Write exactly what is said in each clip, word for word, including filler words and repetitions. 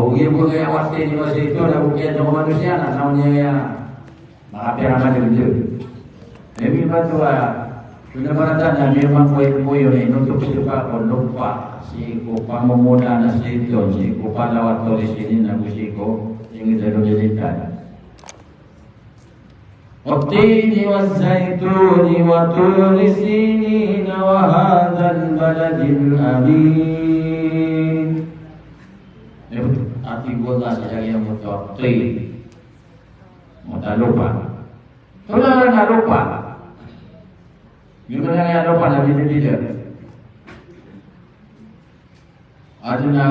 Ogaid bo aya a wati niyo a zaitun, na ogaid ko manosiya na, na oniya aya makapira man dn. Aya miyatowa, so na marata na miyamangkoy ko oyon, inotok sii ko lopa, sii ko pamomona na zaitun, sii ko palaw a turi sinin, na sii ko ingd a lolinitan. والتين والزيتون وطور سينين وهذا البلد الأمين. Aya tig o Allah sa giyangkoto a tin. Giyangkoto a lopa. Tonaa a lopa? Giyangkoto a lopa na bidabida. Adn a,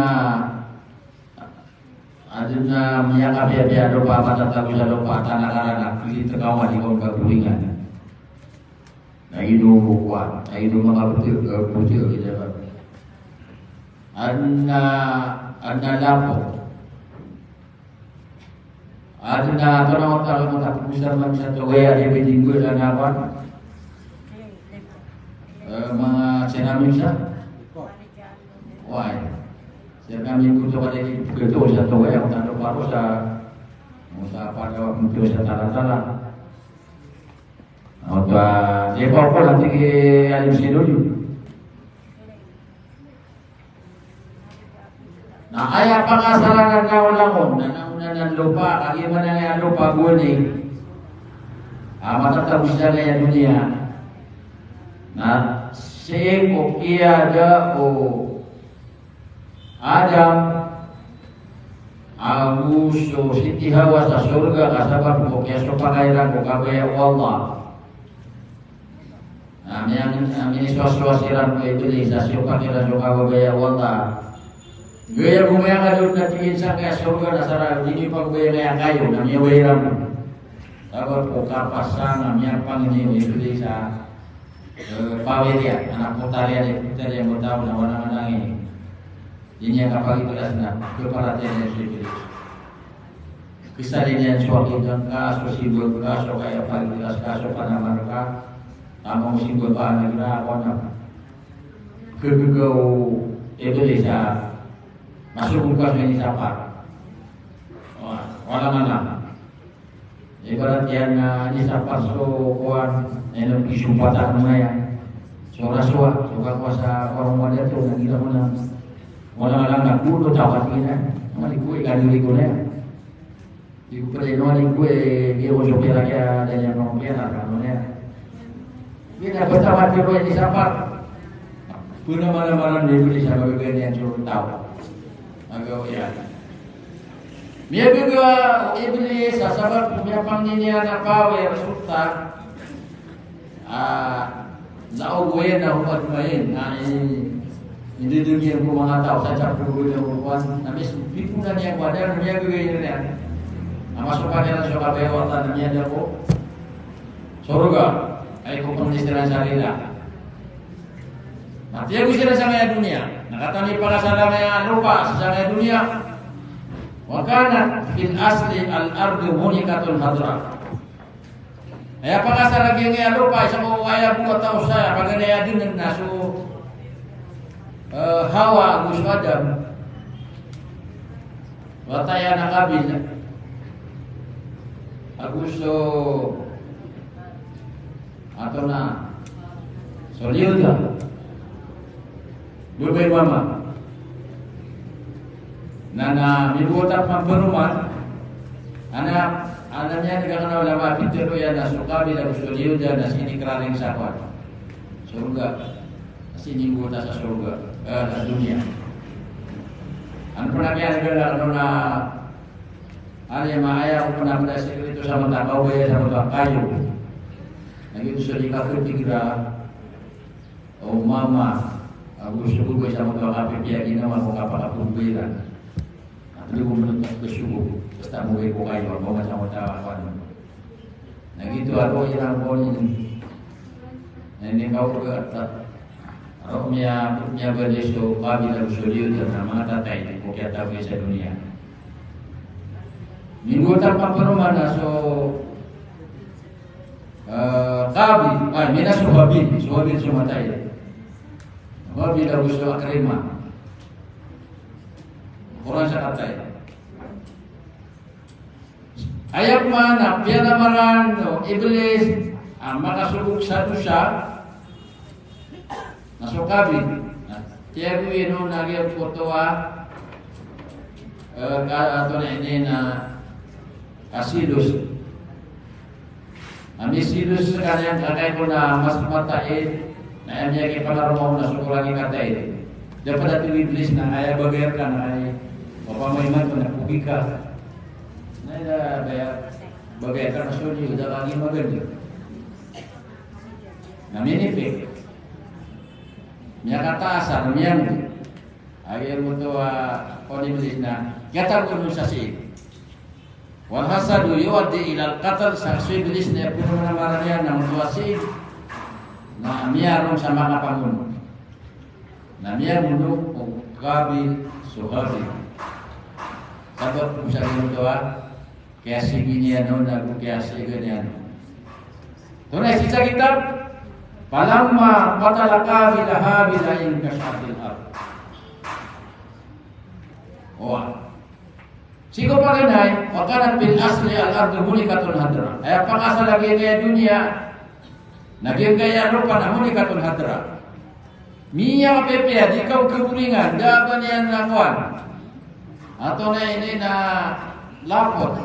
adn a miyakapiyapiya a lopa, matatago sa lopa, tanakaran a pilitan ka o di ka on kabolingan. Na ino mo kowan, na ino manga btl, eh, btl, giyangkoto. Adn a, adn a lapo. Adn a, antonaa oto a lapo a pagosar man sa taw, aya di bidinggo na kowan. Eh, manga sinamin sa? Oway. Sinamin ko oto ka di bidinggo sa taw, aya oto a lapo sa, o sa pagawa ko oto sa talatala. Oto a, di ba ko na tig i alim si Lulu. Na aya pakasalan na langon, na langon a lopa, kagiya man aya lopa gowani a matatago sii sa giyangkaya doniya. Na sii ko kiyada o Adam ago so Siti Hawa sa sorga ka sabap ko kiyasopak iran ko kabaya o Allah. Na miya-, na minisoswas iran ko Iblis a siyopak iran so kabaya o Allah. Giyaya ko miyakadod na tig iyan sangkaya sorga na sa ra, di niyo pagbayaan aya kayo, na miyaway iran. Sabap ko kapasang a miyapangni o Iblis a, eh, pawid iyan, anak potar iyan, potar iyan o taw na wala manang i. Di niyan kapagiklas na, kaparatiyaya niyan so Iblis. Kisalin iyan so akida ngka, so simba ngka, so kaya pagiklas ka, so panamar ka. Tama o simba ka, na gira ako na. Gagaga o Iblis a masogo ka so inisapar. Wa-, wala manang. Ibarat iyan na inisapar so kowan, ino, isompatan na iyan. So rasuwa, so kakowa sa kowan o madato, na gira ko na. Wala manang na kulo taw ka tig iyan. Mali ko, ikadiri ko na iyan. Di ko pwede, no, di ko, eh, di ko so pira kaya, da niyan ko pira, ano niyan. Di na basta mati ko inisapar. Puna mana-mana di ko di sa mabigay niyan so taw. Agaw iyan. Miyabigay o Iblis, sa sabap miyapangni niyan a pawid, resulta. Ah, la'ughwiyannahum ajma'in. Na i-, indodon iyan ko manga taw, sa cap ko gawii ko kowan. Na mis-, piponan iyan ko Adam, na miyagawii iyan. Na masopak iran so kabaya o Allah, na miyada ko sorga. Aya ko pangni siran sa rila. Na tiyago siran sangkaya doniya. Na katawan i pakasalan a lopa sangkaya doniya. Wa kanat fil asli al-ardu muhlikatun hadrah. Aya pakasalan a giyangkaya lopa, isa ko aya bo a taw saya, paganay a dn na so, eh, Hawa ago so Adam. Wata iyan a Qabil. Ago so, antonaa, so Liyuda. Babay mama. Na, na mimbotat man paroman. Ana, ana niyan, di ka kna o lama, pitharo iyan a so Qabil ago so Liyuda na sinikraring sa kowan. Sorga. Sinimbotat sa sorga. Eh, sa doniya. Ano pn a kiyan a gana, ano na, ano iyan, ma aya ko pn a pd a sikreto sa mata, kaogaya sa mata, kayo. Na giyoto so di ka katigra. O mama, ago so babay sa mata a kapipiya ginawa ko kapakapagbayran. Na pwede ko manotak ko sogo. Basta mobay ko kayo, ago masa mata a kowan. Na giyoto a roo iran ko ini. Na ini kaoga ta-, roo miya, miyabaloy so Qabil ago so Liyuda na manga tatay ko kiyatago sa doniya. Minggotan pn paroman a so Eh, Qabil, ay, mina so Habil, so Habil so matay. Habil ago so Ikrima. Koran sa katay. Aya pman a piyanamaran o Iblis a makasogok sa dosa na so Qabil. Na tiyago iyan on a giyangkoto a, eh, ka-, antonaa ini na kasilos. Na misilos skaniyan ka kay ko na mas mataid, na aya miyakipanaroma on na so korang i kataid. Da pd a tig o Iblis na aya bagay rka na aya, opama imanto na pogi ka. Na aya bagay, bagay rka na so di, da ka giya magandi. Na minipik. Miyakataas a, na miyanggi. Aya giyangkoto a, ko ni Iblis na, giyatago on sa sii. Wal hasadu yuaddi ilal qatl, sa so Iblis na aya pman a maraniyan na oto a sii na miyaroon sa makapangono. Na miyamono o Qabil so Habil. Sabap ko sa giyangkoto a kiyasigi niyan on ago kiyasigi niyan on. Tonaa i sii sa kitab, falamma qatala Qabila Habila inkashatil ard. Oway. Sii ko paganay, wa kanat fil asli al ardu mulikatun hadra. Aya pakaasal a giyangkaya doniya na giyangkaya ropaan na mulikatun hadra. Miyapipiya, di kaw kaboringan, da a ba niyan na kowan. Antonaa ini na lapot.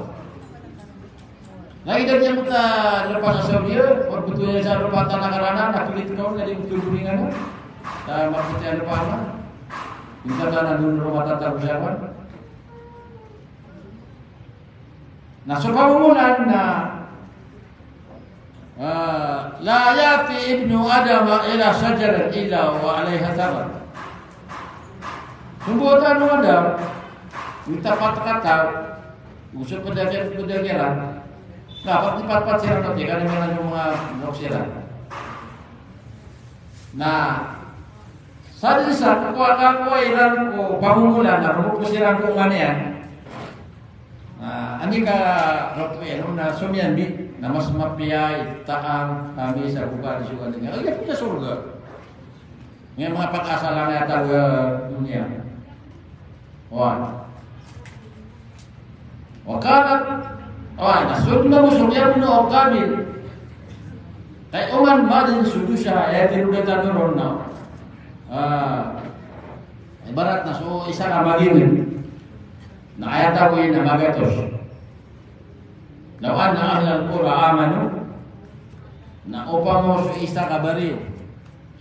Lagid a giyangkoto a ropaan a Saudi, o ba oto iyan sa ropaan a Karana, na pilit ka on na di kaboringan. Ta mapoti a ropaan. Minsan na doon ron matatago sa kowan. Na so pamomolan na, ah, la ya'ti ibnu Adama ila shajaratin illa wa alayha thamar. Sombo o tano a Adam, mitapat kataw, oso pd a kir-, pd a kiran. Na, pat-, patpat siran na tig iyan a manga, manga siran. Na, sa di sa, kowa ka, kowa iran ko pamomolan na, roo ko siran ko nganiyan. Na, ani ka, roo ko iyan, na so miyambi, na mas mapiya i taam, kami sa buka di suka niyan. Ay, iya pn sa sorga. Ngaya manga pakaasal a ngaya taw a doniya. Oway. Wa qala, oway, na so dn mambo so kiyamono o Qabil. Kay oman madn so dosa, aya tiro dn tano ron na. Ah, ibarat na so isa ka magingd. Na aya taw iyan na magatos. Law anna ahlal qura amanu, na opama o so isa ka bariyo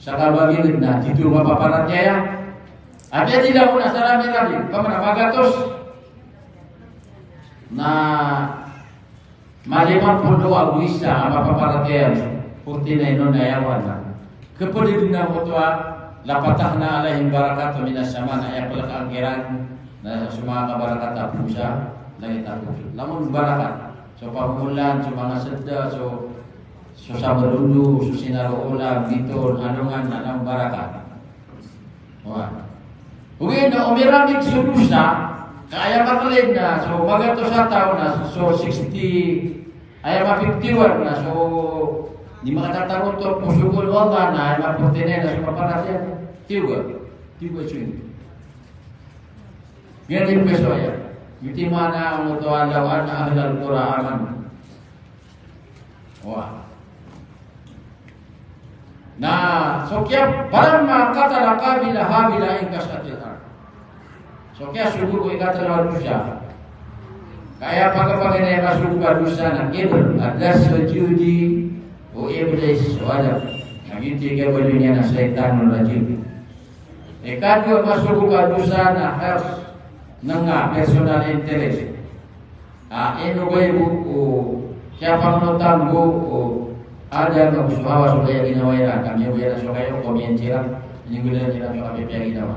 sa kabagingd na titho mapaparatiyaya. Apiya di langon a saramirabi, opama na magatos, na malimampolo ago isa a mapaparatiyaya, forty-nine on a aya wan na. Khapd dn a oto a, lafatahna alaihim barakatun minas sama, na aya plkaan kiran na so manga kabarakat a poon sa langit ago poon sa. Langon barakat. So pamomolan, so manga sedda, so, so sabadondo, so sinaroolan, bitoon, alongan, na langon barakat. Oway. Ogaid na o miramig so dosa, ka aya maklin na so magatos a taw na so sixty, aya ma-fifty-one na so di makatatarotop ko sogoan o Allah na aya ma-forty-nine na so paparatiyaya. Tiyoga. Tiyoga so ini. Giyanan i peso aya. Giyoto i maana o Allah, law anna ahlal qura amanu. Oway. Na so kiya, falamma qatala Qabila Habila inkashatil ard. So kiyasogo ko ikatlo a dosa. Ka aya pakapaganay a masogo a dosa na kibr, a da so sojodi o Iblis o Adam. Na giyoto i kabaloy niyan a shaytanur rajim. Ikadowa a masogo a dosa na hirs, nanga, personal interest. A ino ba ibo o kiyapangonotan bo o Adam ago so Hawa so kaya ginawa iran, ka miyagoya iran so kayo, komiyan siran, inigolayan siran so kapipiya ginawa.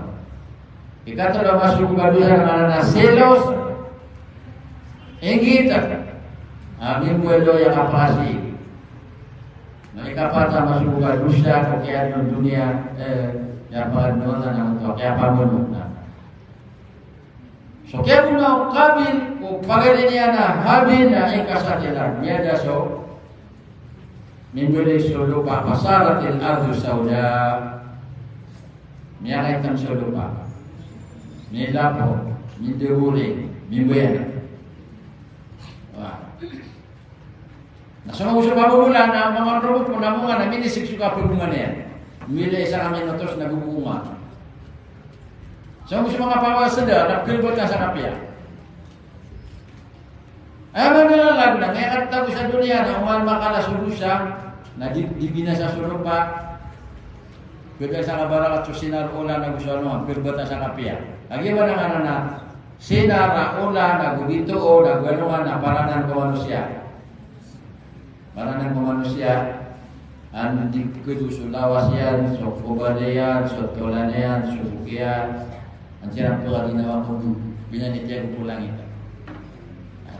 Ikatlo a masogo a dosa na maana na selos, inggit, a mimboy o aya kapakasii. Na ikapat a masogo a dosa ko kiyaadn o doniya, eh, aya pakaadn o Allah na oto a kiyapamono na. So kiyamono o Qabil ko paganay niyan a Habil na inkashatil ard, miyada so, mimboy so lopa, fasaratil ardu sawda. Miyakaitam so lopa. Milapo, mindagoling, mimboyan. Wa. So manga so pamomolan na manga robot mo na monga na minisik so kapagongana iyan. Mila isa ka minutos na gogoma. So manga so manga pawasada na pagilbatan sa kapiya. Aya manga lalag na ngaya katatago sa doniya na oman makala so dosa na di, di binasa so lopa. Pagilbatan sa kabarakat so sinar o olan ago so alongan, pagilbatan sa kapiya. Lagid iyan a ngaran na sinar a olan ago bitoon ago alongan na paranan ko manosiya. Maranan ko manosiya, an di kado so lawas iyan, so kobad iyan, so tolan iyan, so bok iyan, an siran pagaginawa ko do, binanitiya ko langit.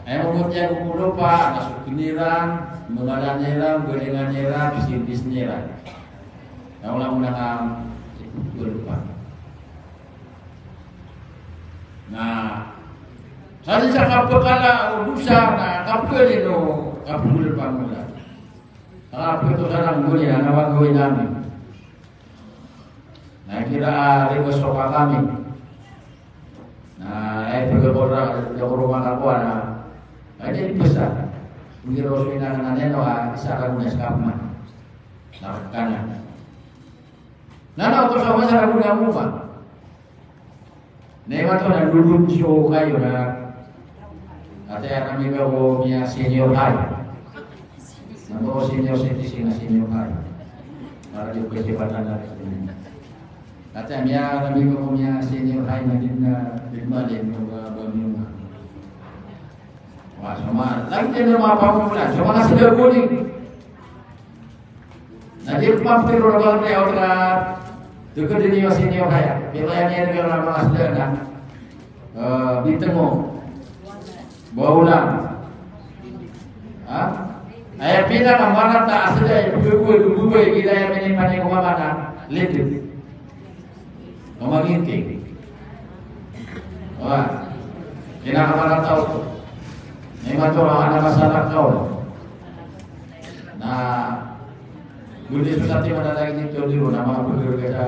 Aya mambo tiya ko lopa, na so kiniran, mangalan iran, galingan iran, bisnis iran. Na ola mo na ka, ko lopa. Na, sa di sa kapakala o dosa na kapakali no kapagolpan mo na. Sa kapakali to sa nang goli, na nawag gawin namin. Na kira a riba so kakami. Na, eh, pagkakora, pagkakora makakuha na, ay, di basa. Hindi ro so inangan na neno, ah, isa ka muna sa kapman. Na, kanan. Na, na, oto sa masa na guna mo ba? Na iwato na lulun so kayo na ate, anak mi ko miya senior high. Na ko senior citizen na senior high. Para di ko kesempatan na. Ate, miya, anak mi ko miya senior high na din na bigmali mo ba, ba mo. Wa, so ma, lagi din na mapamulan. So manga sila guni. Na di ko mapiro na ba kaya otra. Tukod din iyo senior high. Pero yan yan ka na manga sila na. Eh, bitengo. Bawulan. Ha? Aya pinakamarata a sila, eh, bubay, bubay, ila aya minipaningoma na. Lipit. Pamaginting. Wa. Kinakamarata o. May matoran a masalakaw. Na, bundi so sati manalagi dito, di mo na mga pagkakata.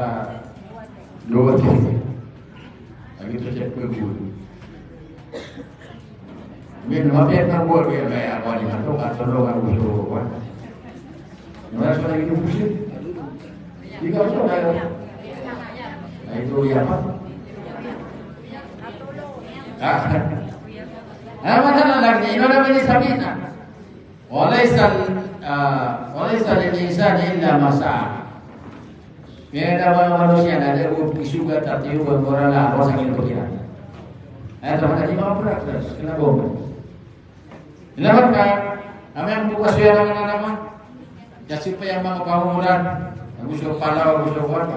Lagi to siya pagkakata. Min, mapiyat na buwan, kaya, kaya ako ni Mato, katulong ako sa buwan. Wala sa lagi ng pusit. Ikaw sa kaya. Ay, ito, iya pa. Ah. Ah, mata na lagi, ino naman ni Sabina. Walaysa, ah, walaysa lil insani illa ma sa'a. Kaya dapat manusia na ada ruh isugat ati ruh berala, apa sakit pikiran. Aya taman a di makaperak, terus kena bom. Ilamat ka, kami ang bukas ya, anak-anak. Kasi pa yang mga pangungulan, ang gusto pala, ang gusto kuwan,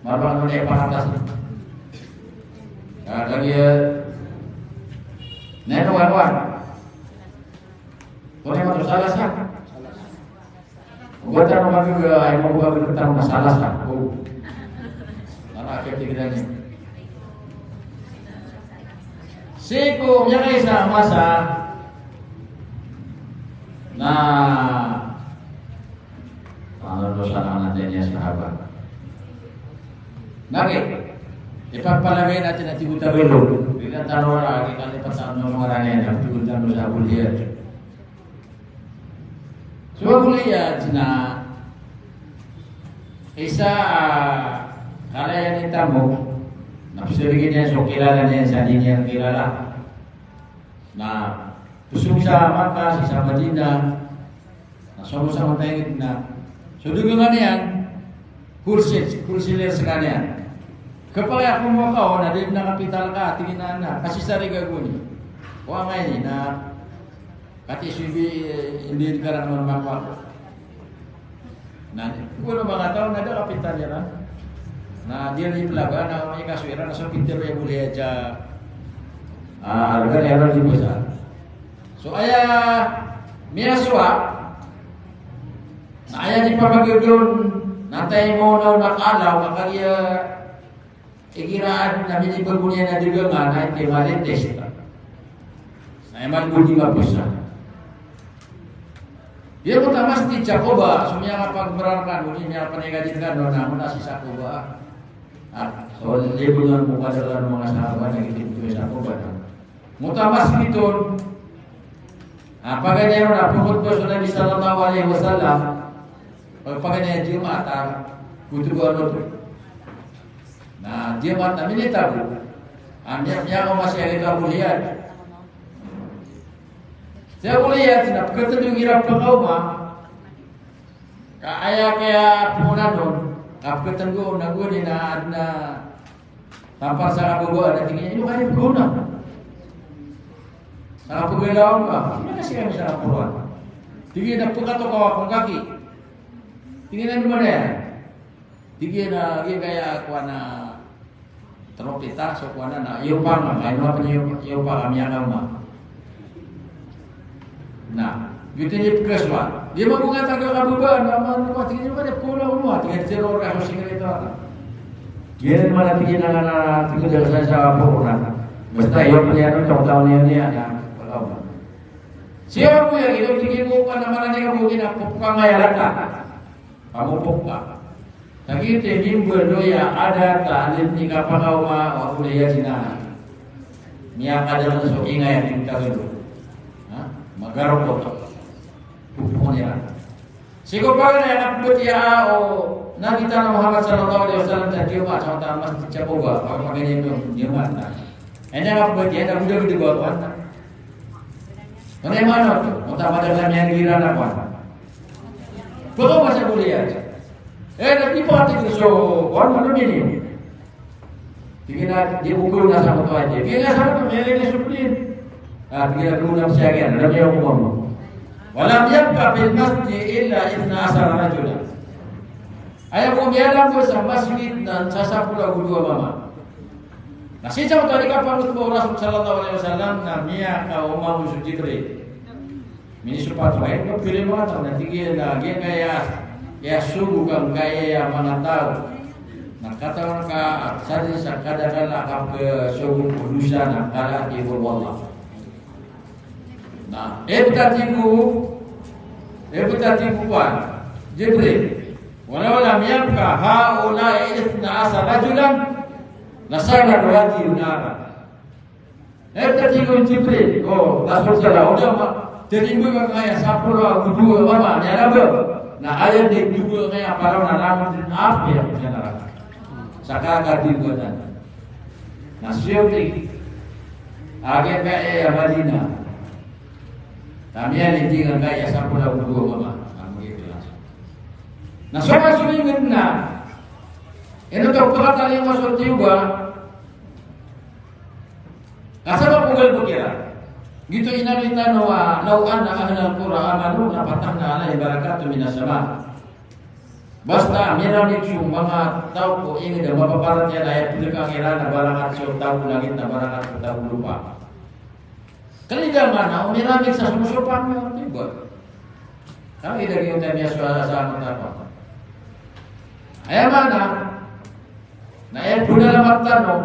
mabang mo na ipakatas. Ah, kami, eh, neno, kuwan, kuwan. Kung ano ito, Salasa. Kung ano ito, ay mo ba ito na Salasa? Oo. Para akit tignan niyo. Sii ko miyakaisa a masa na, ano to sa anak niya, sahaba. Bakit? Ipagpalagay natin ang tigutagalo. Bigla tano na, kita ni patano ng mga rani, ang tigutagalo sa Abu Diyar. So, Abu Diyar na isa, ah, kalayan ni tamo, na psirigin niya, so kilala niya, sa di niya kilala. Na, pusong sa Makkah, sa Madinah, na so mo sa matayangit na. So, dugo nga niyan, wholesale, wholesaler sa kaniyan. Kapag ako mo ka, o, na di na kapital ka, tingin na na, kasi sa riga guni. O, ang ngayon, na, kati subi, eh, hindi ka lang naman makuha. Na, siguro mga tao na da kapital niya lang. Na, di rin ipalaga, na, may kaso, ira, na, so, pintir, ya, boleh aja. Ah, harga, ya, di basa. So, aya miyaswa, na aya di pamagdon, na tayo mo na nakalaw, makaliya, igira na minibag mo niyan a dagangan, na iti mali test. Na aya man bo di mabasa. Iya ko tamas di Jacoba, so miyakapagmerakan, o di miyakapanigajin ka, no, na muna si Jacoba. Ah, so, libo nga mo kadala ng mga sahabat na itinto si Jacoba na. Mutamas iton, Na paganay ron na pkhotba so Nabi sallallahu alaihi wasallam, paganay a Jumaat a khotba ron. Na Jumaat na minitago a miya, miyakaoma si Abu Liyad. Si Abu Liyad na pkhatndg iran pkaoma. Ka aya kaya phoon on, ka pkhatndg on na goni na adn a tampar sa kababaan na tig iyan, ino ka di pkhaona? Sa kababaan ka, ino ka di pkhaona? Tig iyan na pkhatokaw akong kaki. Tig iyan na di mana iyan. Tig iyan na, tig iyan kaya kowan a tropita, so kowan a, na, iyo pa nga, kaya ino pa niyo, iyo pa kami a kaoma. Na, giyoto i pkhasowa. Di ba ko nga taga kababaan, na, ma, ma, tig iyan, di ba, di ko na, tig iyan, siro ka, so sikreto. Giyoto man a tig iyan na, na, tig iyan sa, sa, phoon. Basta iyo pa niyan, taw, taw niyan, niyan, na, pkaoma. Siya ko iya, ino tig iyan ko, pa naman a niyan ko, ina, pkangaya lata. Pamopok ka. Kagiya tig iyan bo a dowa a adat a adn i kapakaoma o Abu Liyad na miyakadakl so ingay a tig tagdo. Ha? Magarokot. Pupokon iran. Sii ko paganay a kapmbatiya o Nabi tano a Muhammad sallallahu alaihi wasallam sa Jumaat sa wata a masjid sa Quba, paganay a Jumaat na. Aya kapmbatiya na goda-goda bo a kowan. Aya maana oto, wata a madakl a miyaneg iran a kowan. Pkaoma si Abu Liyad. Eh, na di pakatig so, kowan, ano ini? Tig iyan a, di ko gona sa koto a tig iyan. Tig iyan a sa koto, miyaneg iyan so plane. Ah, tig iyan a gona siya iyan, na miyaneg ko kowan. Wa lam yabqa fil masjid illa ithna ashara rajulan. Aya bo miyalambo sa masjid na sa sapolo ago dowa a mama. Na sii sa koto a di kapangotba o Rasul sallallahu alaihi wasallam na miyakaoma on so Jibril. Minisopat o, ay, kapiri manga taw, na tig iyan na giyangkaya, aya sogo angkaya manga taw. Na katawan ka, a sadn sa kadakl a kapsogo ko dosa na kala a tig o Allah. Na, ibt a tig o, ibt a tig o kowan, Jibril. Walaw lam yabqa haula'i ithna ashara rajulan, lasara hadhihi an-nar. Eh, tig o Jibril, o Rasul sallallahu alaihi wasallam, tig iyan bo angkaya sapolo ago dowa a mama, niyan a ba. Na aya di dowa angkaya palaw na langon dn a api a naraka. Sa kakadibatan. Na siyempre, aya angkaya Madina. Kami a tig angkaya sapolo ago dowa a mama. Kami a ikhlas. Na so kasolingan na, ino to pakatalingoma so tiyoba, Ka sabap o galbk iran. Giyoto i inaloy tano a, "Law anna ahlal qura amanu lafatahna alaihim barakatin minas sama." Basta miramig so manga taw ko ingd a mapaparatiyaya, aya pdka kiran a barakat so taw ko langit na barakat so taw ko lopa. Kalidangan a o miramig sa sosopan, di ba? Kami da giyoto a miyasowa sa matapang. Aya maana na aya pd a lamat tano.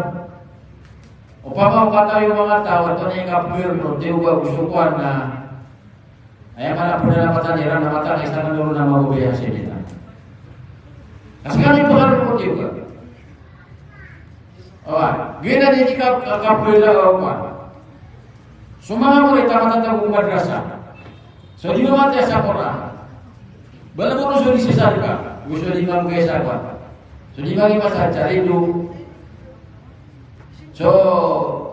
Opama o katawi o manga taw a antonaa i kapir o tiyoba ko sokoan na, aya maana pd a lamat tano iran na matag isa ka noro na magobi a sibita. Ka skaniyan pkharoon ko tiyoba. Oway, giyanan i di ka, ka, kapir a, oway. So manga morit a matatago ko madrasa. So di mamatiya sa Qur'an. Bala ko so di sisarka. Go so di mamgay sa Qur'an. So di mamgay sa charido. So,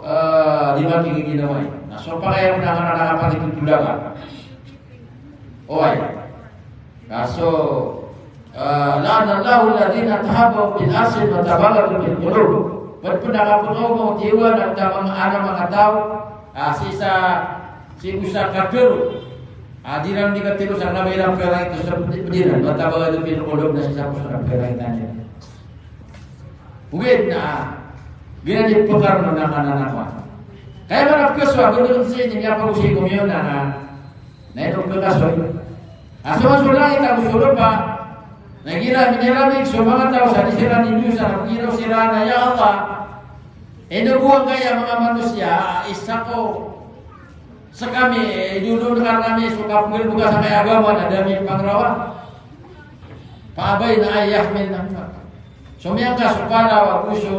eh, di mamgay ginawa. Na so pakay a manga anak a pakitutulakan. Oway. Ka so, eh, "La'anallahu alladhina tahabbau fil asri wa tabaghadu fil qulub." Pd, pd a kapakaoma o tiyoba na taman a manga taw, ah, sii sa, sii ko sa katharo. Ah, di ran di katharo sa kna ba iran pkharangit sa pd iran, wa tabaghadu fil qulub na sii sa poso na pkharangitan iran. Ogaid na, giyanan i pkharoon o anak a, anak a. Kaya mana pkhasowa, gundun sii niyan pagosay ko miyaona na, na ino pkhasowa. A so, so langit ago so lopa, na igira miniramig so manga taw sa di siran indosa, na pgiraw siran a, "Ya Allah, ino bo angkaya manga manosiya a isa ko skami, eh, idodon rkami so kapnggalbka sangkaya agama na da ami pangrawa." Fa abayna an yahmilnaha. So miyangka so palaw ago so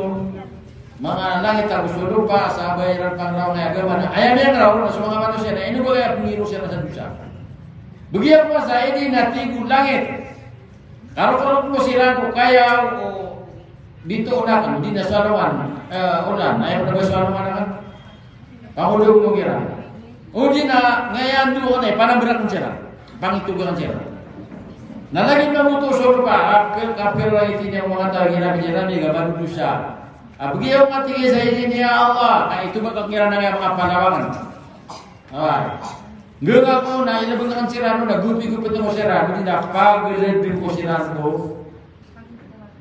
manga langit ago so lopa, sa aba iran pangiraw angkaya agama na aya miyangraw na so manga manosiya na ino ba aya pngiro siran sa dosa. Bgi ako sa ini na tig o langit. Karokaroka ko siran ko kaya o bitoon akn, di na so alongan, eh, olan, aya pn ba so alongan akn. Pangolog mo kiran. O di na, ngaya ndo ko na, panambarakn siran. Pangitog akn siran. Na lagid mambo oto so lopa, a, ke-, kapir a iti niyan manga taw a ginamit iran, di ka madodosa. A, bgi ako, tig iyan, sa ini, ya Allah, na ito ba ka kiran a manga palawangan. Ay. Ngga ako na inabang akn siran, na gopi-gopi ko siran, di na pagladn ko siran ko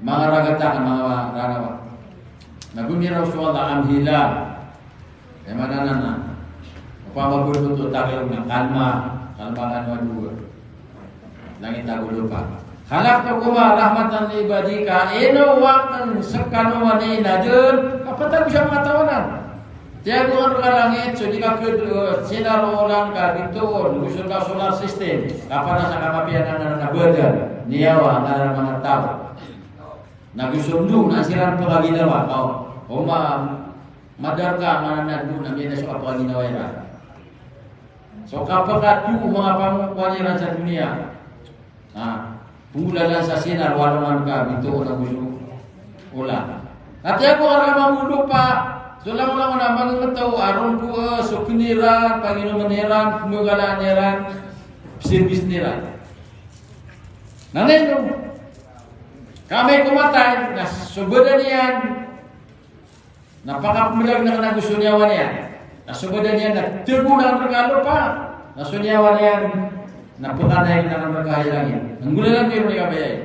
manga ragat akn, manga raraw. Na gomiraw so Allah, amhila. Aya maana nan na, opama bo oto takl na kalma, kalma kano a dowa. Langit ago lopa. Khalaqtukuma rahmatan li ibadi, ka ino akn skano a ini na dn kapatago sa manga taw anan. Tiyagoan rka langit so di ka kd, eh, sinar o olan ka bitoon, go so solar system, ka para sa kamapiya nan a badan, niyawa, na manga taw. Na go so ndo na siran pkaginawa, o, o ma-, madar ka, manga ndo na miyadas so kapaginawa iran. So kapakatoo o manga pangokowan iran sa doniya. Ah, pnggolalan sa sinar o alongan ka bitoon ago so olan. Ati ako karama o lopa, so langolangon a manga taw a ron ko, eh, so kn iran, panginomn iran, pnggagalaan iran, service iran. Na ino, ka amay ko matay, na so badan iyan, na pakapmblag na kna go so niyawa niyan. Na so badan iyan na tgo na rka a lopa. Na so niyawa niyan na pkanay na rka i langit. Nggolalan iyan i kabaya iyan.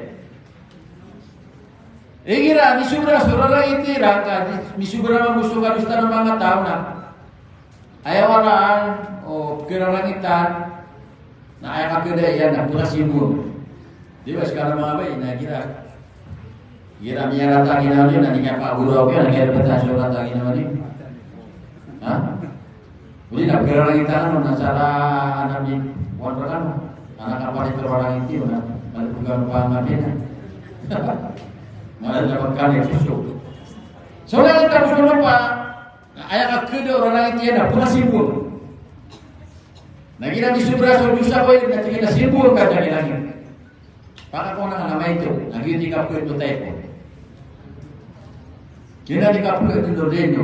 Igira misobra so rarangit iran, ka di, misobra mambo so kadosa tano a manga taw na aya waraan o pkirarangitan, na aya kakeda iyan na pkasimbol. Di ba skano manga bai na gira, gira miyarata ginawa niyo na di kapaguraw ko iyan na kaya peta so rata ginawa niyo. Ha? Odi na pkirarangitan ano na sara anan di wan rkano. Anak apa di terorang iti na malipugan pa nabi na. Mala na pagkani puso. So na kita puso pa. Na aya kakeda o rarangit iyan na pkasimbol. Na igira misobra so dosa ko iyan na tig iyan a simbol ka dn i langit. Pakakowa na maito, na giya di kapked o taypon. Giya di kapked o lendo.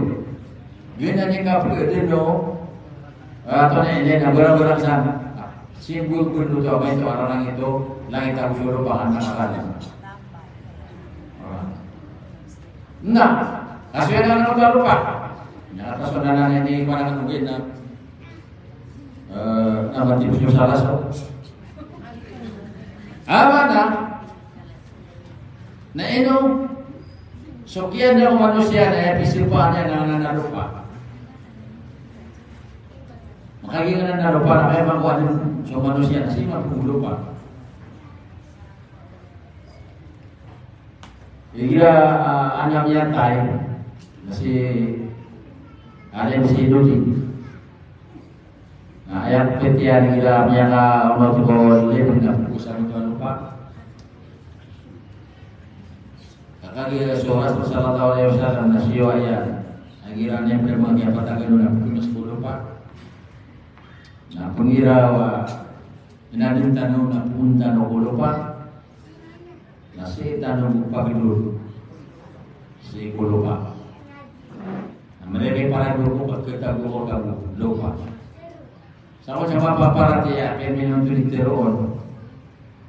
Giya di kapked o, ah, antonaa i lendo, barang-barang san. Simbol ko oto a maito a rarangit o langit ago so lopa a kna a kala. Ah. Na, kasoy anan o lopa. Na, kasoy anan ini, panangan ko giya na. Eh, na mati ko sa laso. Aya maana, na ino, so kiyaadn o manosiya na aya pisopaan iyan na anan a lopa. Makagiya anan a lopa na kaya makowa dn so manosiya na sii man ko lopa. Igira, ah, anan a miyatay, na si, anan si Dodi. Na aya pitiyan igira miyakaonot ko lip na pkosan oto a lopa. Ka kagiya so Rasul sallallahu alaihi wasallam na siyowa iyan. Igira niyan pn miyapatag on na pkosan ko lopa. Na pnggiraw a inadn tano na pkosan tano ko lopa. Na sii tano bo pagdor sii ko lopa. Na mrere para dor ko pagkatago ko kago lopa. Sa ko sa mapaparatiyaya a piyaminontolid tero on.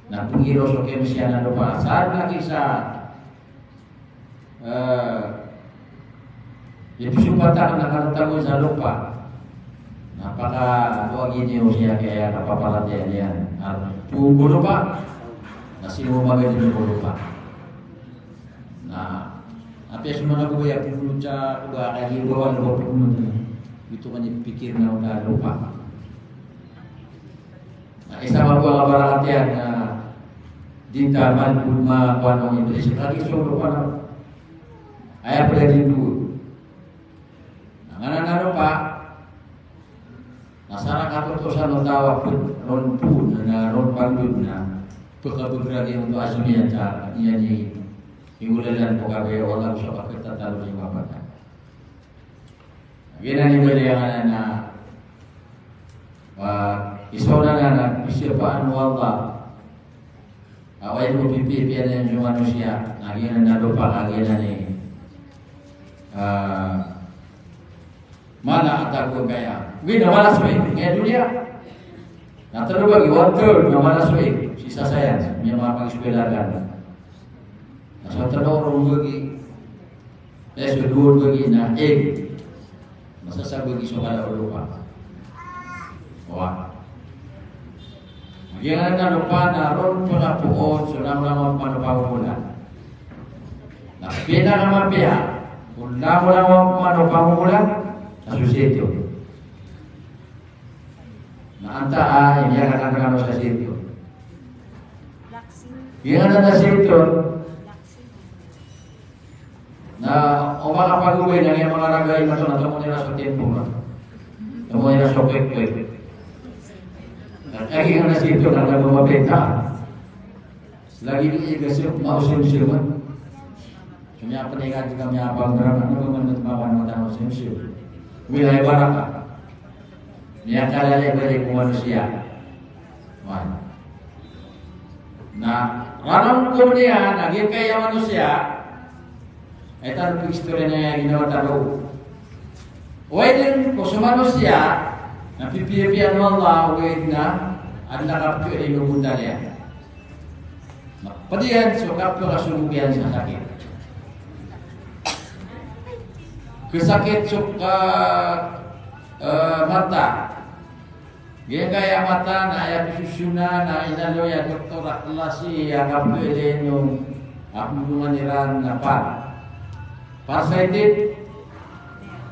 Na pnggiraw so kiyamsiyan a lopa. Sa lagi sa Eh, ipisopat akn a karatago sa lopa. Na pakalogi niyo siya kaya kapaparatiyaya niyan. Na phoon ko lopa. Na sii mo magadn ko lopa. Na apiya so manga bobay a phoon sa, ba, kagiya ba wan lopa phoon. Ito kanya pikir na oto a lopa. Na isa mambo a kabarakatiyan na di ta man, ma, kowan o Iblis, lagi so lopa na. Aya pd a di doon. Na nganan a lopa, na sa rakatotosan o taw a pd, ron phoon, na ron pangdod na, pkhabagragi oto a so niyan sa, iyan i, ingolalan ko kabaya o Allah so pkhatatalo sa mapatay. Giyanan i bali angkanan a, wa, isa on anan a pisiyapaan o Allah. Awa ino pipiya-piya niyan so manosiya, na giyanan a lopa ka giyanan i, ah, mana a tago kaya. Gina wala saway, kaya doniya. Na telo bagi, one third na wala saway, sii sa science, miya manga pag-eskwela ka. Na so telo ron bagi, Eh, so dowa bagi na eg. Masasabagi so kala o lopa. Wa. Giyanan a lopa na ron pn a poon so langolangon pn o pangomolan. Na pinakamapiya ko langolangon pn o pangomolan na so sito. Na antaa i miyakatandang sa sito. Giyanan a sito. Na o manga pagoway na giya manga raga i mato na tomon iran so timpo na. Tomon iran so kwek-kwek. Na lagid anan a sito na lagid o mapenta. Lagid o iga sito, maosimsim. So miyapningad ka miyapangdraman, ano ba man at mawan mo tano simsim. Wala i baraka. Miyakalala i balik ko manosiya. Wan. Na, ranon ko niyan, na giyangkaya manosiya, ay tano pag-istorya niyan a ginawa tano. Oway dn ko so manosiya, na pipiya-piya o Allah, oway dn a, adn a kapkhailay o gonda niyan. Na pd iyan so kapkhasomogo iyan sa sakit. Khasakit so ka, eh, mata. Giyangkaya mata na aya pzosona na inaloy a doktor a klasi a kapkhailay o, a pmbongan iran na par-, farsighted,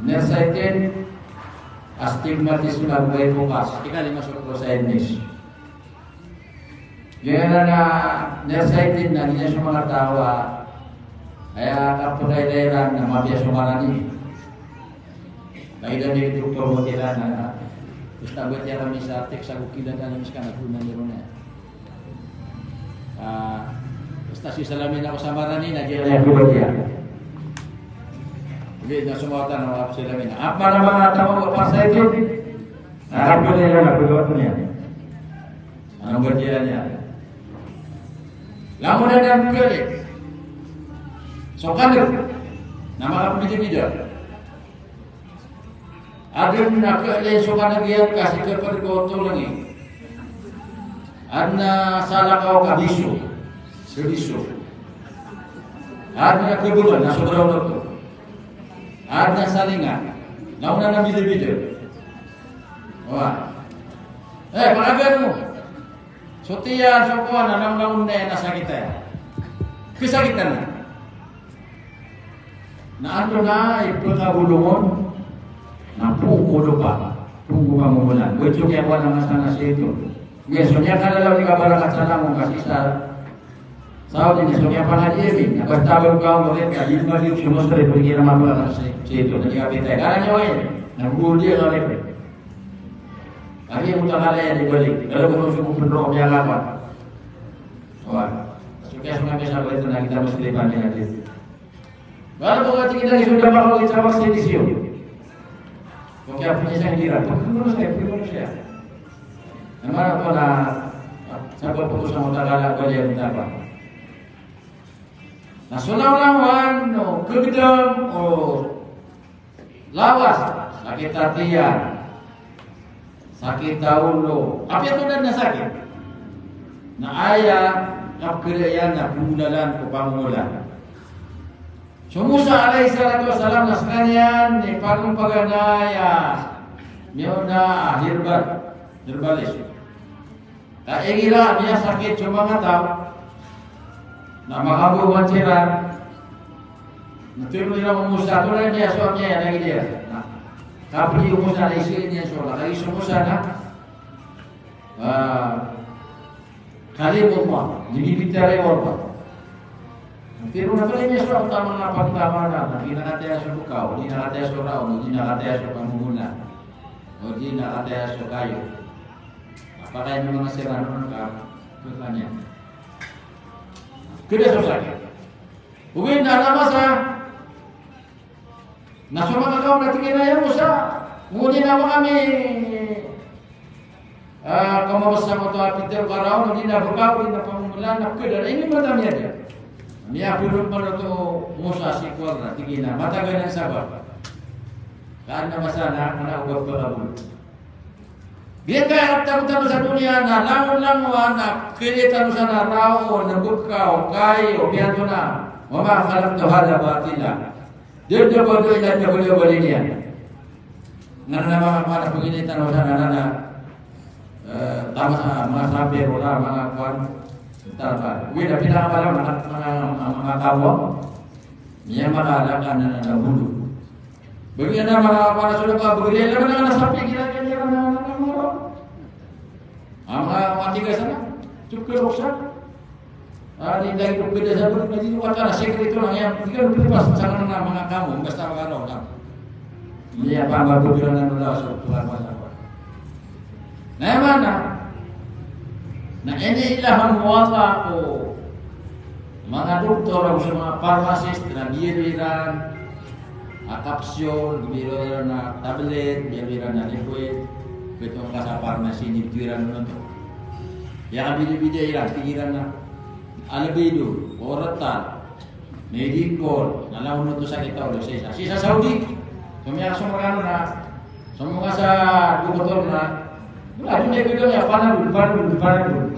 nearsighted, astigmatism ago bifocals. Ikalima so closer-sightedness. Giyanan a nearsighted na giya so manga taw a aya kapkhailay iran na mapiya so marani. Lagid a doktor o kiran na, basta ba tiya kami sa text ago kiran na miska na gona niyo na. Ah, basta sii sa lamin ako sa marani na giya. Aya ko ba tiya. Hindi na sumawatan ako sa lamin. Apa na manga taw a farsighted? Na kapkhailay iran na pagawat niyan. Ano ba tiya niyan? Langon anan kali. So kaneg na makapmbidabida. Adn a khailay so kaneg iyan ka sii ko pd ko tolngi. Adn a salakaw ka biso. Sa biso. Adn a khabangan na so baraw oto. Adn a salinga. Langon anan bidabida. Wa. Eh, pakagan mo. So tiyan, so kowan, na langon-langon na iyan a sakit aya. Khasakit anan. Na antonaa i pkhabolong on, na poon ko lopa, poon ko pangomolan. Oway, so kiyakowa na masa na sito. Oway, so niyan kalalaw di kabarakat sa langon ka sii sa Saudi na so kiyapangadiyami, na basta ba ka on, oway, ka di ma di so mostre, pwede na mapakasito, na di kapitay. Karani, oway, na budi ka, oway. Ari mo takalaya di balik. Kala ko so pnro ko miyakapan. Oway. So kiyasonga miyasabay na kita mostre pamiyadi. Wala ko kati kita iso da maka ko isa vaksinasyon. Ko kiyapiya sa Iran, pagkano sa Iran, pagkano siya? Na mara ko na, sabap ko sa mota kala ko liyan ta pa. Na so langolangon o kagdam o lawas, sakit a tiyan, sakit a olo, apiya tonaa dn a sakit. Na aya kapkhailay iyan na pnggolalan ko pangomolan. So Musa alayhis salatu wassalam na skaniyan i pagompa gana aya miyaona a herbal, herbalist. Ka igira miyasakit so manga taw, na makabowaan siran. Na tiyoro iran o Musa, tonaa i miyasowa niyan, na igira. Na kapili o Musa na isii niyan so, na kagiya so Musa na, ah, Kalimullah, di bibitiyara o Allah. Tiyoro na tonaa i miyasowa, taman a pagtaman na, na di na kataya so bokaw, di na kataya so raon, di na kataya so pangomolan, o di na kataya so kayo. Apakay mo manga siran on ka, kekaniyan. Keda so sakit. Ogaid na adn a masa, Na so manga kaom na tig iyan a, "Ya Musa, ngoni na manga mi, ah, kamabasa ko to a pitharo ka raon, odi na bekaw, odi na pamomolan, na keda, ini mata miyaga." Miyabolong pman oto o Musa sii ko Allah, tig iyan a, "Matagan sa ba." Ka adn a masa na, na oba pagabol. Giyangkaya a tagotan sa doniya na langon-langon a khailay tano sa na raon, na bekaw, kai, o miyanto na. "Wa ma khalaqtu hadha batila." Di, di ba do ila di ba do ba niyan. Ngana na manga, manga pagilay tano sa na, na, na, eh, tama sa, manga sampir, wala, manga kuwan. Tama. Wi, na pinakabala, manga, manga, manga kawo. Niyan manga alaka na, na, na bulu. Bagi na manga, manga sudah ka, bagi na, na, na, na, sampir, gila, gila, na, na, na, na, na, manga, manga tiga sana. Cukup roksa. Ah, di lagi ko pwede sa pwede, di ko kata na sekreto lang iyan. Di ka lupa pas sa kanila mga kamo, basta magkano lang. Hindi pa mabubira na nula sa tulad mo sa ko. Na aya maana, na ini ilaham wala ko mga doktor, ago so mga pharmacist, na biyaloy iran a kapsul, biyaloy iran a tablet, biyaloy iran a liquid, kito ka sa pharmacy, nito iran oto. Aya kabidabida iran, tig iran a Albedo, Ortal, Medicol, na langon oto sakit a olo, sii sa, sii sa Saudi. So miyakasong rkano na, so manga sa doktor na, wala, di niyan bibigay a Panadol, Panadol, Panadol.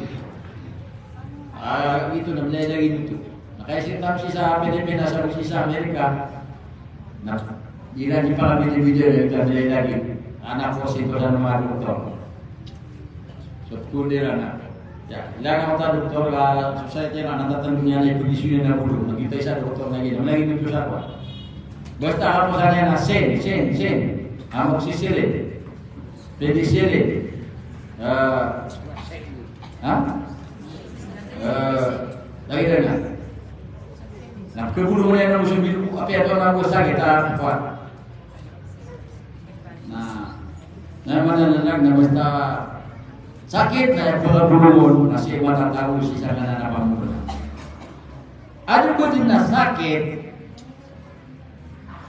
Ah, ito na, miyalay lagi dito. Na kaya sii, tam sii sa Pilipinas, ago sii sa Amerika, na, di na di pala binibigay, na ito, miyalay lagi. Anak ko, sii ko sa mga doktor. So, kundi na na. Ya, ilan ako ta doktor ka society na natatandaan niyan na ipag-issue niyan na bulu. Nakita isa doktor na gina. Lagi dito sa ako. Basta ako sa niya na sin, sin, sin. Amoxicillin. Penicillin. Eh, ha? Eh, lagi na. Na, kebulu mo na yan na musubi ko. Apiya to na ko sakit, ah, kuwan. Na, na aya maana niyan na basta sakit na aya pagabolongon na sii matatago sii sa kanan a pamomolan. Adn bo dn a sakit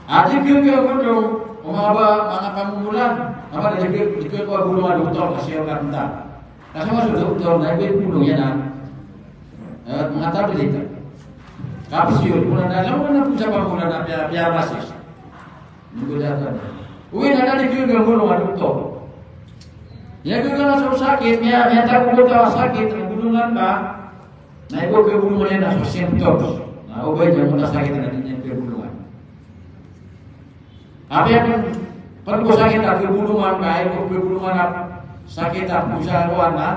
a di khabolong o manga ba, manga pamomolan, a ba di kha, di khabolong a doktor ka sii o kanta. Ka so manga so doktor na ibolong iyan a, eh, manga tablet, kapsul, ko na, na langon na pn sa pamomolan a piya, piyarmasis. Minggodatan. Oway, na da di khabolong a doktor. Aya khabolong a so sakit, miya, miyatago ko taw a sakit, na bolongan ka, na ibo khabolongan iyan na so symptoms. Na o ba iyan a sakit na di niyan khabolongan. Apiya pn, pn ko sakit a khabolongan ka, ibo khabolongan a sakit a pn ko sa rowan na,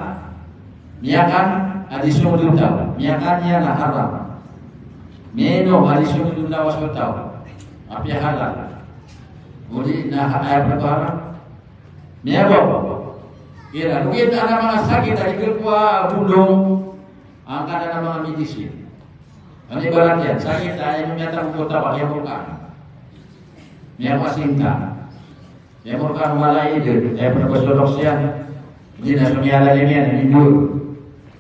miyakan a di song dn taw, miyakan iyan a haram. Miyanom a di song dn lawas o taw, apiya halal. Odi na ha-, aya pn ko haram. Miyabaw. Kira, ogaid na manga sakit a di khabolong angkanan a manga medicine. Ano ibarat iyan, sakit a ino miyatago ko taw a kiyamorkaan. Miyapasinta. Aya morkaan o mala a idad, aya pn a ba so doks iyan. Di na so miyalalim iyan, mindur.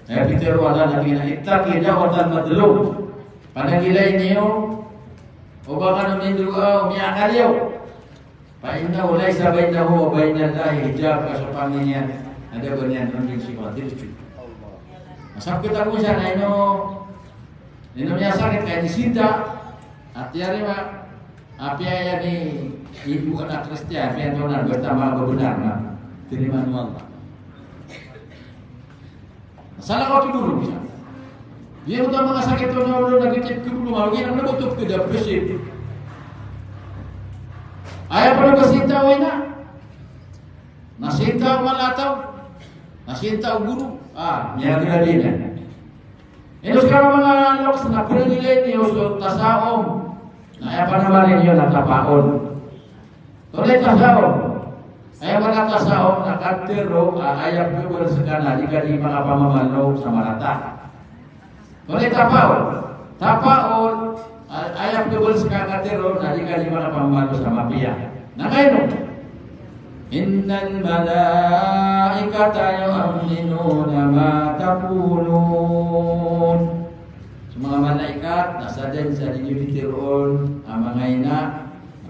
Aya pitharo o Allah na tig iyan a, "Ittaqi da'watal madlum." Panangilai niyo o ba kano mindur a, o miyakaliyo. Fa innahu laysa bainahu wa bainallahi hijab, ka so pangni niyan na da ba niyan rnding sii ko Allah. Direct. Masakit ako sa na ino, ino miyasakit ka inisinta, ati ari ma, Apiya aya di, ibo ka na Kristiyan, apiya antonaa, basta manga ba bnar na tarimaan o Allah. Salakaw a khabolong isa. Di oto a manga sakit o na olo na gitip khabolong, a giyanan na ba oto pkada a prinsip. Aya pn a ba sinta o ina. Na sinta o mala a taw. Na sinta o goro. Ah, miyagrabi na. Ino ska manga loks na pnangilay niyo so tasaom. Na aya panamalin iyo na tapaol. Tonaa i tasaom? Aya maana tasaom na katharo a aya pkhabaloy ska na di ka di makapamamalo sa marata. Tonaa i tapaol? Tapaol, a-, aya pkhabaloy ska katharo na di ka di makapamamalo sa mapiya. Na kaino? Innal malaikata yu'minuna ma taqulun. So manga malaikat na sadn sa di niyo di tharoon a manga ina, na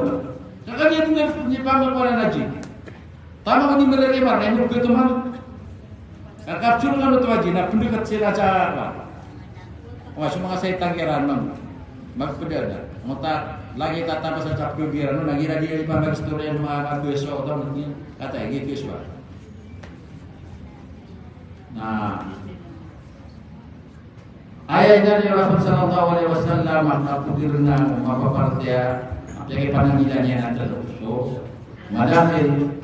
Ka kagiya di nipamangonan a jin. Taman ko di mririman, na ino katoman. Ka kapsul kano oto a jin, na pndkt sii sa, o, so manga saitan kiran man. Magpda da. Mota, lagid a tamba sa kapsul kiran, na igira di pamag-istorya o manga kagiya so oto, kata, giyoto so. Na, aya inaloy o Rasul sallallahu alaihi wasallam a kapoon iran a mapaparatiyaya, a piyakaipanangilaan iyan a tlo. So, madakhil,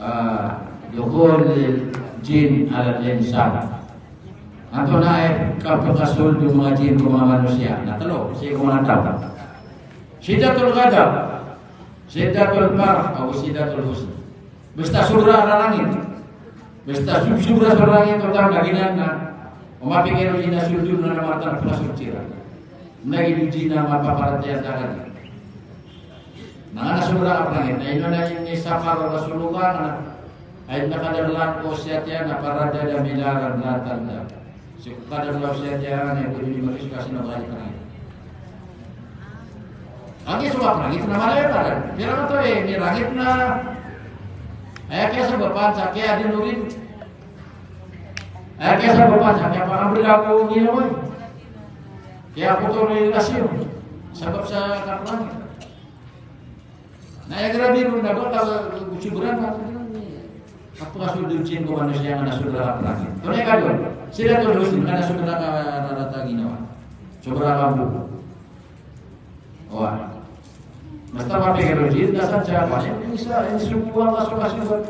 ah, dukhulil jinn alal insan. Antonaa i kapakasold o manga jinn ko manga manosiya? Na tlo, sii ko manga taw. Shiddatul ghadab, shiddatul farah, ago shiddatul huzn. Basta sobra a rarangit. Basta so-, sobra so rarangit o taw na giyanan na, o mapikir o jinn a sold on na marata na pakasold siran. Na giyoto i jinn a mapaparatiyaya sa kagiya. Na ngka na sobra a rarangit. Na ino na inisafar o Rasulullah na, ay na kadar lan ko siya tiyan na faradada miraran la tandam. Kadar na siya tiya na ito di makiskas na balik na. Agi so kaprangit na malaya ka dan. Pira na to eh, ni rangit na. Aya kiyasabapan sa kiya di nurin. Aya kiyasabapan sa kiya pangabila ko ginawa. Kiya kotor na relasyon. Sabap sa kaprangit. Na aya grabe ron na ba ka sobra na. Kapakasold o sii ko manosiya nga na sobra kaprangit. Tonaa i kadon? Sii ko dosin nga na sobra kararata ginawa. Sobra kambo. Wa. Basta mapikir o sii, na san siya, wa, ini sa, ini subuan ka so kasubat.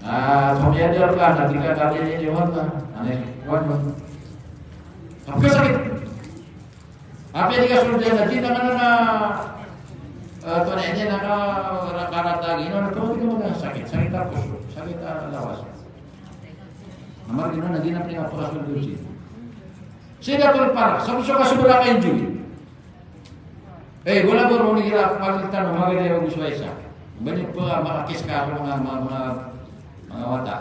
Ah, so miyadar ka, na di ka kali ini, wa ka. Ane, wa, wa. Kapkasakit. Apiya di ka sold iyan na di na ka na, eh, tonaa ini na ka, kararata ginawa, na tonaa di ka magasakit, sakit a poso, sakit a lawas. Amar ginawa na di na pn kapakasold o sii. Sii da tol para, sa so kasobra ka enjoy. Eh, wala ba ron igira palitan o magari o gusto isa. Bani pa makakis ka ako mga, mga, mga, mga wata.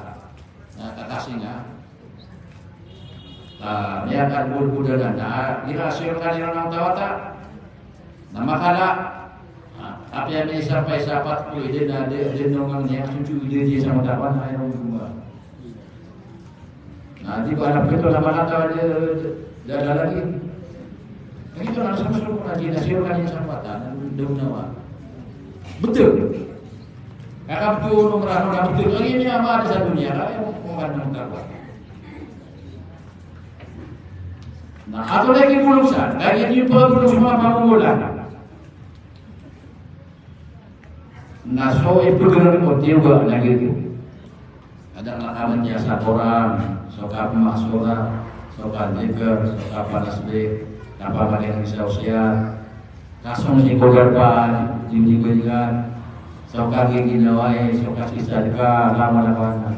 Na kakasinga. Ah, miyakarbulbudanan na, ah, gira sirkal iran ang tawata. Na makala. Ah, apiya miyasapay sa pat ko, ide na, de, de nongang niya, sucu ide di sa matapan, ay nong guma. Na, di ba, anak ito na makatawa de, de, de, de, lagi. Lagi ito na, sa masuk na, di na sirkal iran sa mata, na, daw nawa. Betul. Kaka betul, nong rano, na betul. Lagi ini ama ada sa dunia, kaya, kung kan nong tawata. Na, ato lagi bolong san, lagi di pa bolong sa mga pamumulan. Na so ipagran ko tiyoga na giyoto. Ada na kaman niya sa Quran, so kapmasura, so kadikr, so kapanasbih, kapamagyan sa sosial, kasong si kogar pa, di di balikan, so kagiginawai, so kasisadka, lama na kawan.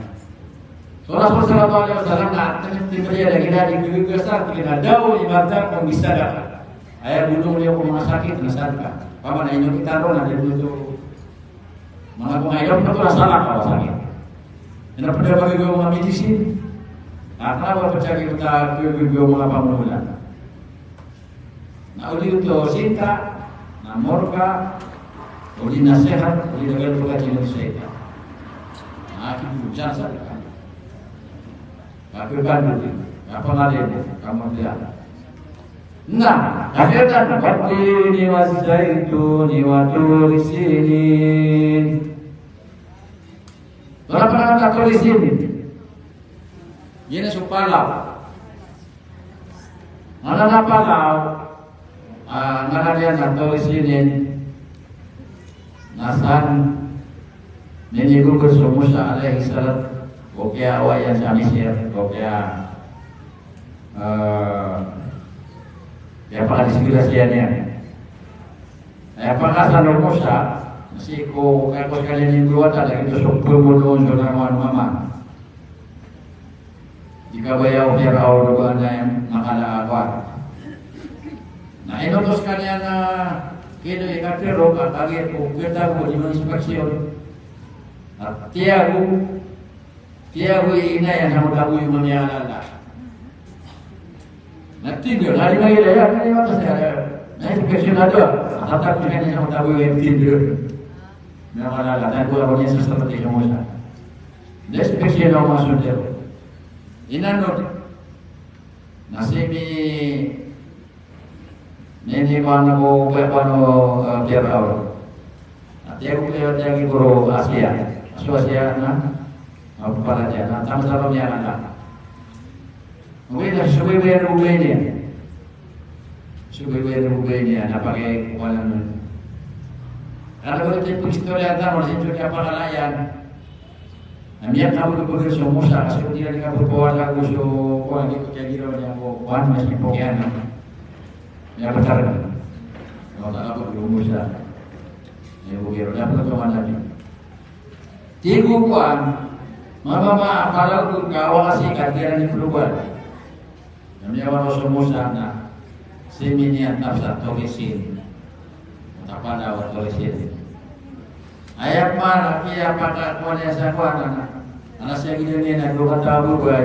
So Rasul sallallahu alaihi wasallam na, tinimbaliya lagi na di gagasan, tig iyan a daw i mata ko misadaka. Aya bolong niyo ko manga sakit na sadaka. Pamana ino kita ron na di ito. Manga pangainom na to na sadaka o sakit. Ino pd a pagagaw manga medicine. Na kna ba pd sa kita pagagaw manga pamumulan. Na odi oto sinta, na morka, odi na sehat, odi na galo ka jino sehat. Na, aki bu jasa ka. Ka pe bandu di, ka pangalimo, ka morka. Na, kafetan, wattini wazzaituni wa turi sinin. Tonaa pn a turi sinin? Giyanan so palaw. Ngaran a palaw, ah, ngaran iyan na turi sinin. Na san minigogor so Musa alayhis salam, ko kiyawa iyan sa Misir, ko kiya, eh, kiyapakadisgrasya niyan. Aya pakaasal o Musa, sii ko, kaya ko skaniyan i mbawataan, lagid oto so pmbonoon so langowan o mama. Di kabaya o Firaun o ba na aya makala a kowan. Na ino oto skaniyan a kino i kapiro, ka kagiya ko kiyatago di ma-inspeksyon. Na tiyago, Tiyago i ina iyan sa matago i mamiya a lala. Na tig iyan, na di mailaya, na di matas iyan. Na inspeksyon a dowa, a tatago iyan sa matago i tig iyan. Na mala a lala, na dowa ron iyan sa sabat i Musa. Na inspeksyon a manga sondero. Ina no, na sii mi Nini ko ano ko, ko ano, eh, Firaun. Ati ako kaya ati ako guro Asiya. Aso Asiya na, apa pala diyan, na tama sa pamiyaan na. Okay, na sugoy ko yan, sugoy niya. Sugoy ko yan, sugoy niya, na pake ko ano nun. Ano ko ito yung istorya tamo, sa ito kaya pakalayan. Na miyakabagabagr so Musa, kasi ko di na di kapapawala ko so, ko lagi ko kaya giraw niya ko, kuwan, mas ipokian, no? Miyakatar. Miyakabagabagr so Musa. Miyakabagabagr, dapat ko man lagi. Tigo kuwan, mama ma, pala ko kawa kasi katiran ni Puluban. Na miyawaros o Musa na sii mi niyan tap sa Turi Sin. Tap a Turi Sin. Aya pman a kiyapakakowa niyan sa kowan na, na sii a ginawa niyan na dowa kataw a babay.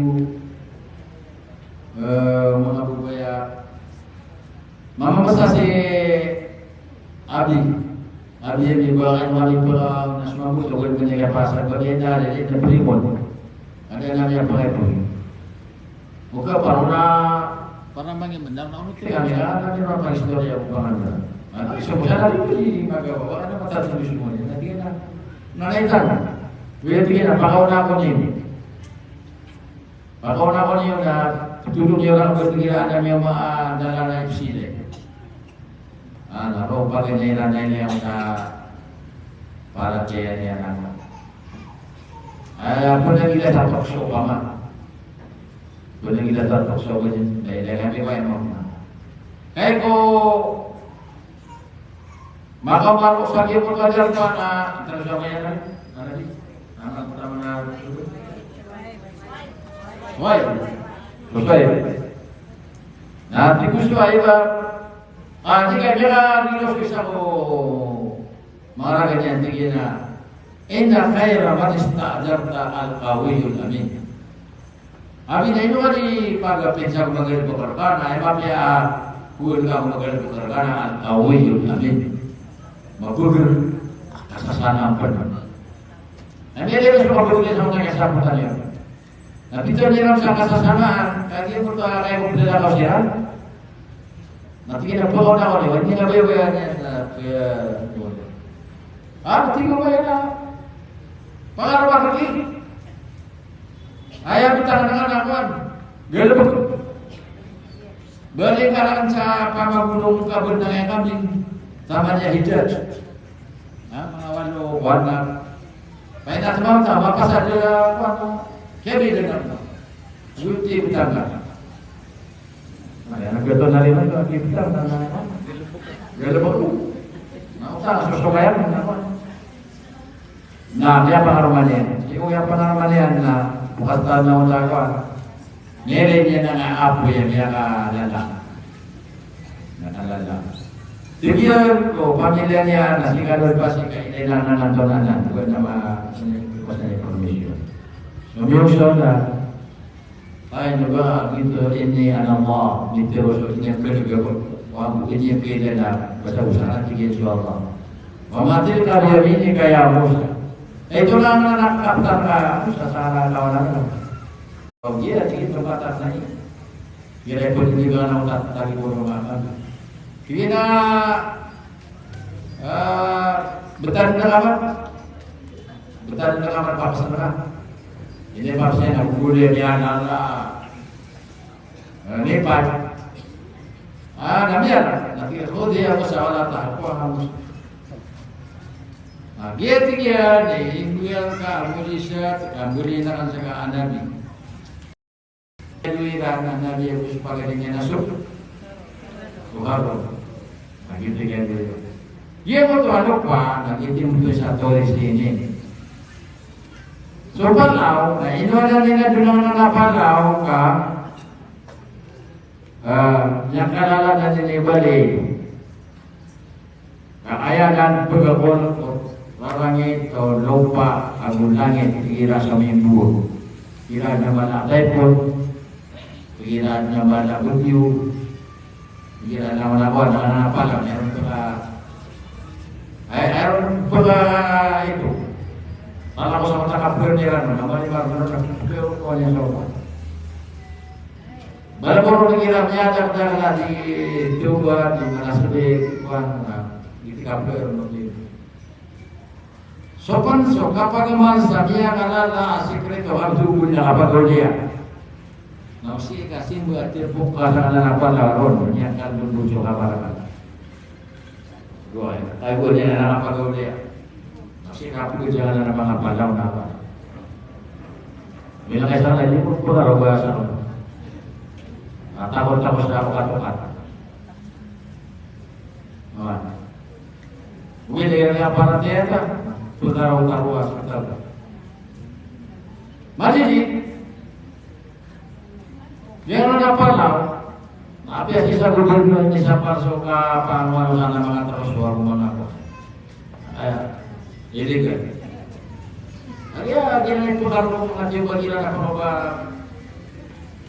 iyo. Eh, manga babaya. Mamamasa si Abi. Abi, Abi, ba kay mami pa na sumambot ko gawin niya pasal ba kay na rin na primon. Ada na niya pa kay primon. Oka, para na, para mangi menang na unot kami na, na niya pa istorya ko panganda. Ano, so, sana rin di magawa, ano, matatuloy mo niya. Na di na, na naitan. Wala di na, pakauna ko niya. Pakaona ko niyo na, tulong niyo lang ko, sige, na niyo ma-, ah, dala na ipsile. Ah, na ro pa ganyan na niyo na para kaya niya na. Ah, pwede nila sa talk show pa ma. Pwede nila sa talk show ganyan. Dahil lang kami pa yung mga. Kaya ko, Makamarok sa giya pagkadal pa na, terus apa yan, ano, ano di? Ano, ano, ano, Suwayb. Suwayb. Na, tig o Suwayb, ah, tig a, di ka, di ka, di ka, di ka, maraga niyan, tig iyan a, "Inna khayra man ista'jarta al-qawiyyul amin." Abi na ino ka di pagapinsa ko magalebek rka, na aya mapiya a kowaan ka ko magalebek rka na al-qawiyyul amin. Mabagr, kasasanaan pn. Na miyailay so mabagr sa manga kasapotan iyan. Na pitharo iran sa kasasanaan, kagiya pn to a kaya ko pdalakaw siran. Na tig iyan a pakaw na ako ni, wani na ba iyan, ah, kaya, ah, tig o ba iyan a, pangarwa ka di. Aya btad na nga na kowan. Galbk. Bali ka lang sa pamagulong ka btad na nga kambing. Tama niya hijaj. Ha, mga walo, kowan na. Kaya na tama, tama, pasal na kowan. Kaya bida na kowan. Guti btad na. Aya na beto na rin, aya na beto na rin. Galbk. Na utang, susukayan, na kowan. Na, miyapangaroma niyan. Iyo miyapangaroma niyan na, bukas ta na oto ko, ah. Ngiray niyan na nga apo iyan, miyakalala. Miyakalala. Tig iyan ko pamilya niyan, na sii ka doon pa, sii ka inay na, na, na, na, na, buwan na ma-, sii ko sa information. So, miyoso na, Ay, na ba, giyoto, "Inni ana Allah," mitharo so, iniyan kna gabot, wa, iniyan kna, basta osaran, tig iyan, so Allah. "Wa ma tilka biyaminika ya Musa." Ay, ito na, na, na, kaptan ka, Musa, sa lawan, lawan. O, giya, tig iyan, kapatan na iyan. Giya, ito, tig iyan, na, na, na, na, Tig iyan a, ah, btad na ka man. Btad na ka man, papas na ka. Ini papas iyan a gogol iyan a, ah, ini pa. Ah, na miyan, na tig iyan, "Khudh ya Musa wa la takhaf." Ah, giya tig iyan, eh, imboyan ka a mojisat, a mboli na kan sa ka a nabi. Iran a nabi a so pagari niyan a so, so Harun. Na giyoto iyan. Giyoto a lopa na gitimoto sa tourist ini. So Palaw, na ino anan iyan a dolan a Palaw ka, ah, miyakalala na ini bali. Ka aya nan pagakon o rarangit o lopa ago langit, igira sa mimboon. Igira na mala a typhoon, igira na mala a bagyo. Igira na wala ko na pala, meron pala. Ay, meron pala ito. Pala ko sa mata ka pwede ran, na mali ba, meron na pwede ko niya sa ulo. Bala ko ron igira niya, dak, dak, na di tuba, di manasubik, kuwan, na di kapwede, no, di. So pn so kapagaman sa miyangalala a sikreto a dowa na kapagawliya. Na o sii ka simba a tiyapok ka sa anan a pala ron, miyakal dondo so kabarakat. Dowa, ay, dowa niyan a kapagawliya. Na o sii ka pagawliya na manga pala na apa. Bilang isa na di mo pagaraw ba sa ron. Na takot-takot sa kapagatokat. Wala. Ogaid na paratiyaya ta, pagaraw-taraw a sktano. Mali di. Di ron a pala, na apiya sii sa gobyerno, di sa paso ka pangwalo na manga tao so ago manga ko. Aya, illegal. Aya, di na ito karong manga tiyo ba iran a pangaba,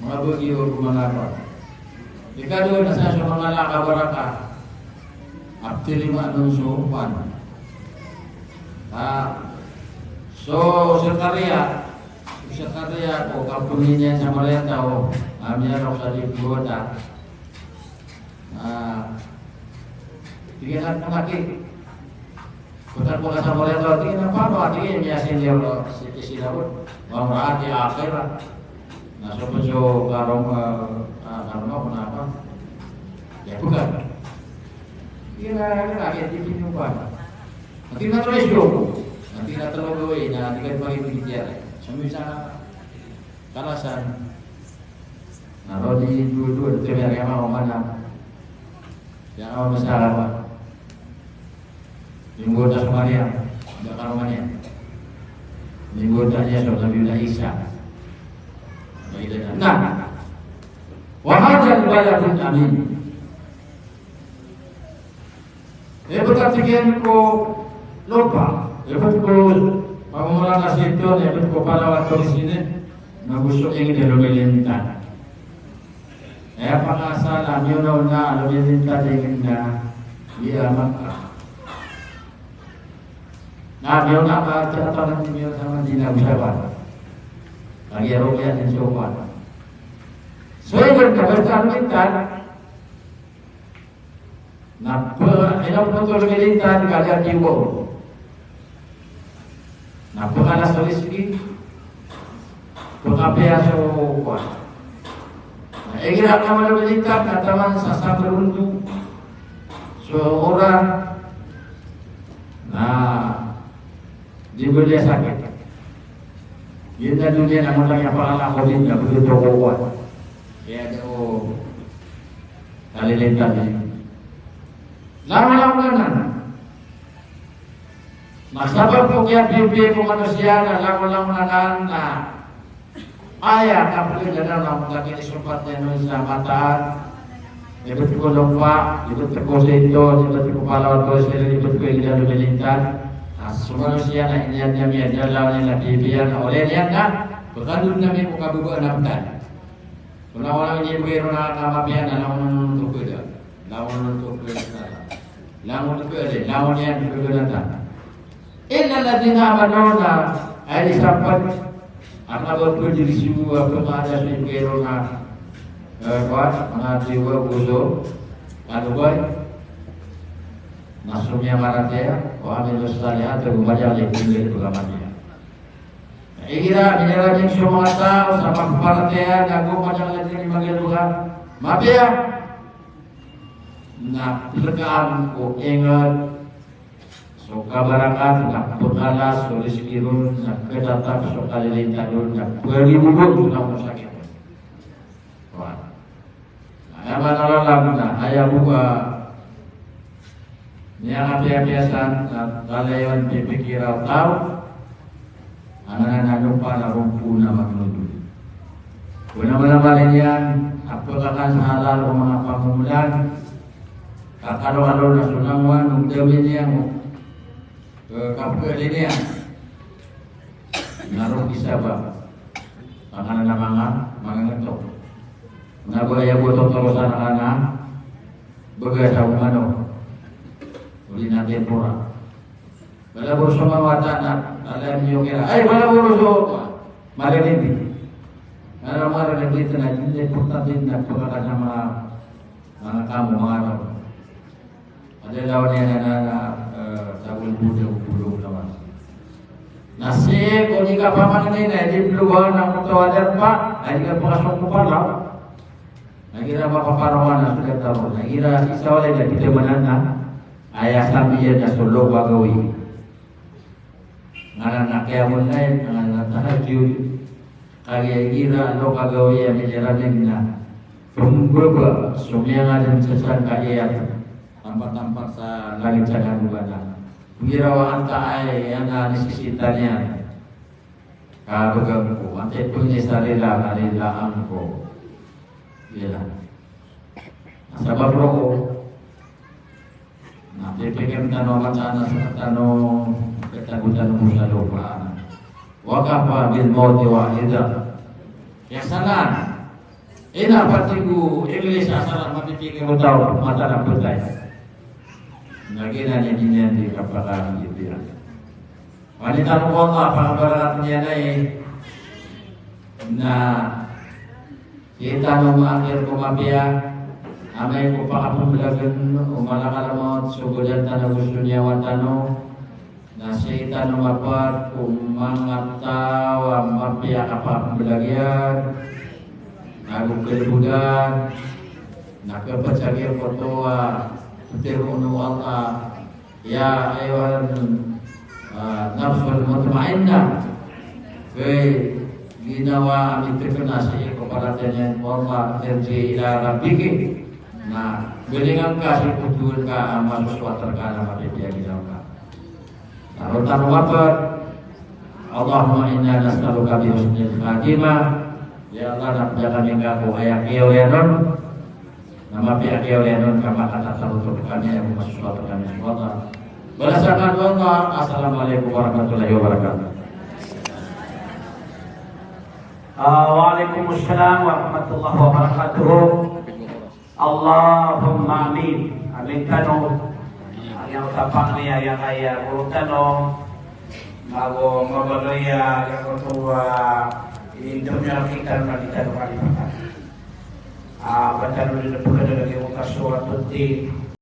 manga bagyo ago manga ko. Ikadowa na sa so manga laka baraka. Aptiri ma non so pan. Ah, so sekretariya, sekretariya ko kapuni niyan sa mariyataw, a miyarok sa di kuwata. Ah, tig iyan a mangaki. Kotak ko ka sa mariyataw, tig iyan a pano, tig iyan a miyasin iyan o si, si Daud. Wa mra'ati aqira. Na so pn so karoma, ah, karoma ko na apa? Aya pkhan. Aya na, aya na, aya di piniyoba. Ati na tlo iso ko. Ati na tlo gawii, na ati ka pari pitiya. Sa misa kalasan. Na rodi dowa-dowa, ati na aya ma, o mana. Aya ma, masa apa? Miyanggoda so Maryam, da karoma niyan. Miyanggoda niyan so Nabiyullah Isa. Na, wa hadhal baladul amin. Ibt a tig iyan ko lopa, ibt ko pamamorang a sii on, ibt ko palaw a tourist ini, na go so ingd a lomilintad. Aya pakaasal a miyaona-ona a lomilintad a ingd na giya Makkah. Na miyaona ka tiyatawag iyan miyaona sa Madinah, go sabar. Kagiya roo iyan so kowan. So igira ka basta lomilintad, na pkha, ino pn oto lomilintad, kagiya tiyo. Na pkha na so rizki, pkha piya so kowan. Na igira ka mala lomilintad, na taman sa sabr ondo so oran, na di bali a sakit. Giya doniya na mala a pala ko di na bali oto ko kowan. Aya da o kalilintad iyan. Langolangon anan. Na sabap ko kiyapiyapiya ko manosiya na langolangon anan na aya kapagdadaan a manga kinisompat iyan on sa mataan. Ibt ko lopa, ibt ko sii on, ibt ko palaw a tourist, ibt ko ingd a lomilintad. Na so manosiya na iniyan iyan miyadalaw iyan a piyapiya na olay niyan na pkandod ami ko kababaan a btad. Langolangon iyan bgay ron a mapiya na langon oto pd a. Langon oto pd a. Langon oto pd a. Langon iyan pd a. Illa alladhina amanu na, aya di sapat a kababaan a pd a di sibo a pd a da so iyan bgay ron a, eh, kowan, manga tiyo a go so kalobay. Na so miyamaratiyaya, wa amilus salihati, go madakl i pd a pd a mapiya. Igira, igira miyaraming so manga taw sa maparatiyaya, na go madakl a di magalbka mapiya. Na plkaan ko ingd so kabarakat, na pkalas so rizki ron, na khatatap so kalilintad on, na paribobo so sakit. Wah. Aya maana a lalag na aya bo a miyakapiyapiya san na talayon pipikira o taw a maana na lopa na rompo na magnodo. Kna mala-mala niyan a pkakan sa halal o manga pangomolan, kakalokalo na so langowan o dami niyan o, eh, kapkhaadn iyan. Na roo i sabap a kanan a manga, manga ngto. Na go aya bo totorosan a kanan, Bgay sa omano. Odi na tempura. Bala bor so mawata na, ala miyo kira. Ay, bala bor so. Mala dindi. Mala, mala dindi na, importante na pagkakasama, mga kamo, mga ano. Ada lawan iyan na, na, eh, tawul buda, buda lawan. Na sii ko di ka pamanani na, di bluwa na mutawadar pa, ay di ka pakasong ko palaw. Na igira mapaparoman na sudah taw. Na igira isa walay na pito manan na, aya sambi iyan na so lob a gawii. Ngaran na qiyamul layl, ngaran na tahajjud. Kagiya igira lob a gawii a miyaramig na pmbaba so miyangadn sa sangkaya. Tampat-tampat sa langit sa kandungan na. Igira wa anta ay ana nisisita niyan. Kabgan ko, antaa i pngisarila, karilaan ko. Iyan. Sabap roo, na pipikir tano a mataan a sktano, pitago tano bo sa lopa. Wa kafa bil mawti wa'idha. Iyan sanan. Ino pn tig o English a sanan a mapipikir o taw, mataan a ptay. Na giyanan i di niyan di kapakaibigan. Pangni tano ko Allah, pakabarakatn iyan ai. Na sii tano maakir ko mapiya, amay ko pakapmblagn o malakal a mawt, so badan tano ago so niyawa tano. Na sii tano mapd ko manga taw a mapiya a kapakamblag iyan, ago kalbodan, na kapd sa giya koto a ptharoon o Allah, ya ayyuhan, ah, nafsul mutmainnah. Hay ginawa a mitkna sii ko paratiyaya ko Allah, irji'i ila rabbiki. Na blingan ka sii ko Tohan ka a masosoat rka na mapipiya ginawa ka. Taro tano mapd, Allahumma inna nas'aluka bi husnil khatimah. Ya Allah, na pd kami ngka ko aya kiyaoliyan on. Na mapiya kiyaoliyan on ka makatatarotop kami, aya masosoat kami so Allah. Balasan ka o Allah. Assalamu alaikum warahmatullahi wabarakatuh. Ah, wa alaikum assalam warahmatullahi wabarakatuh. Allahumma amin. Amin tano. Aya otapang niyan aya kaya goro tano. Mago mabaloy a aya koto a inindom iyan rktano na di tano kalipatan. Ah, ba tano di na pagkadalagi o kaso a toti.